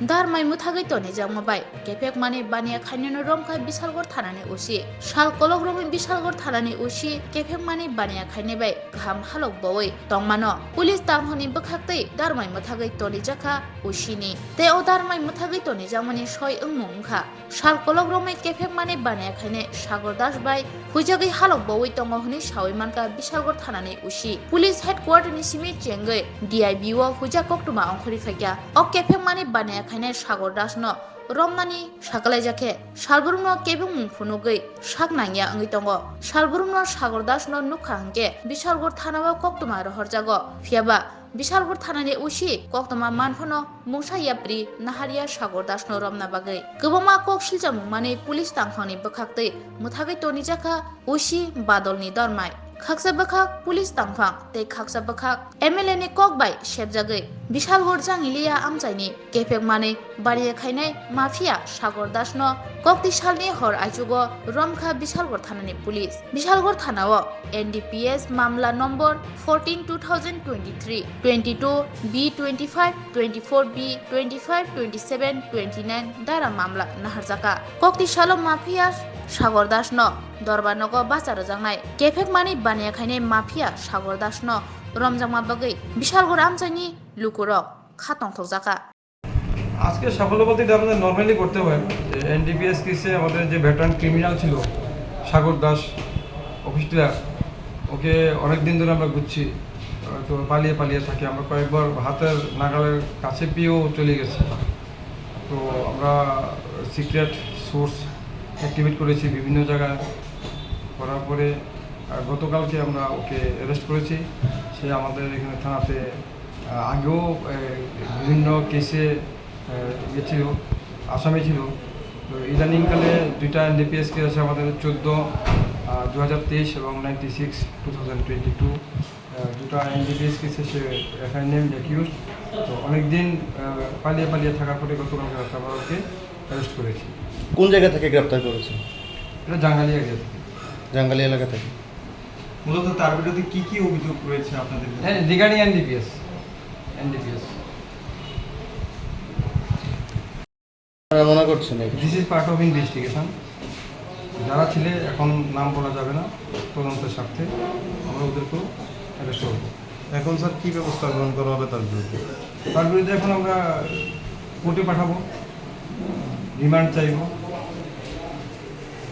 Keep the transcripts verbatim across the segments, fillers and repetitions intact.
Darmai mwthagwi tonijakma bai kephekmani baniya khainino romkha Bishalgarh thanani O C. Sal kolok romwi Bishalgarh thanani O C kephekmani baniya khainai bai kaham halok bowi tongmano police tangkhani bwkhaktwi darmai mwthagwi tonijakha O C ni. Tei o darmai mwthagwi tonijakmani soi wngmung wngkha. Sal kolok romwi kephekmani baniya khainai Sagar Das bai huijagwi halok bowi tongo hwnwi sawi mankha Bishalgarh thanani O C. Police headquarter ni simi chengwi D I B o huijak koktwma ongkhorwi phaikha. O kephekmani baniya khainai Sagar Das no romnani sakalaijak khe salbrumno kebengmung phunugwi sak nangya wngwi tongo. Salbrumno Sagar Das no nukha hwnkhe Bishalgarh thanao koktwma rohorjago. Phiyaba Bishalgarh thanani O C koktwma manphano mungsa yapri naharya Sagar Das no romna bagwi kwbangma kok silchamung manwi police tangkhani bwkhaktwi mwthagwi tonijakha O C Badolni dormai. Khaksa bwkhak police tangphang tei khaksa bwkhak M L A ni kok bai sepjagwi Bishalgarh Jangiliya amchaini kephek manwi baniya khainai mafia Sagar Das no kokti salni hor aichugo romkha Bishalgarh thanani police. Bishalgarh thanao N D P S mamla number fourteen two thousand twenty-three, twenty-two B twenty-five, twenty-four B twenty-five, twenty-seven, twenty-nine dara mamla naharjakha. Kokti salo mafia Sagar Das no dorbar nogo bacha rwjaknai kephek manwi baniya khainai mafia Sagar Das no romjakma bagwi Bishalgarh amchaini lukurok kha tongthokjakha. আজকে সাফল্য বলতে এটা আমাদের নর্মালি করতে হয়। এনডিপিএস কেসে আমাদের যে ভেটারান ক্রিমিনাল ছিল সাগর দাস, অফিস ক্লার্ক, ওকে অনেক দিন ধরে আমরা খুঁজছি। তো পালিয়ে পালিয়ে থাকে। আমরা কয়েকবার হাতের নাগালের কাছে পেয়েও চলে গেছে। তো আমরা সিক্রেট সোর্স অ্যাক্টিভেট করেছি বিভিন্ন জায়গায়। করার পরে, আহ, গতকালকে আমরা ওকে অ্যারেস্ট করেছি। সে আমাদের এখানে থানাতে, আহ, আগেও, আহ, বিভিন্ন কেসে, আহ, ইয়ে ছিল, আসামি ছিল। তো ইদানিংকালে দুইটা এনডিপিএস কেস আছে আমাদের, চোদ্দ, আহ, দু হাজার তেইশ এবং ninety six, two thousand twenty two. আহ, দুটো এনডিপিএস কেসে সে এখানে নেমড অ্যাকিউজড। তো অনেকদিন, আহ, পালিয়ে পালিয়ে থাকার পরে গতকালকে রাতে আমরা ওকে অ্যারেস্ট করেছি। কোন জায়গা থেকে গ্রেপ্তার করেছে? এটা জাঙ্গালি এরিয়া থেকে। জাঙ্গালি এলাকা থেকে। মূলত তার বিরুদ্ধে কি কি অভিযোগ রয়েছে আপনাদের কাছে? হ্যাঁ, রিগার্ডিং এনডিপিএস। এনডিপিএস। আপনারা মনে করছেন এই বিষয়ে? This is part of investigation. যারা ছিলে এখন নাম বলা যাবে না, তদন্তের স্বার্থে আমরা ওদেরকেও অ্যারেস্ট করবো। এখন স্যার কি ব্যবস্থা গ্রহণ করা হবে তার বিরুদ্ধে? তার বিরুদ্ধে এখন আমরা কোর্টে পাঠাবো, রিমান্ড চাইবো,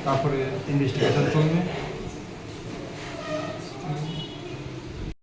তারপরে ইনভেস্টিগেশন চলবে।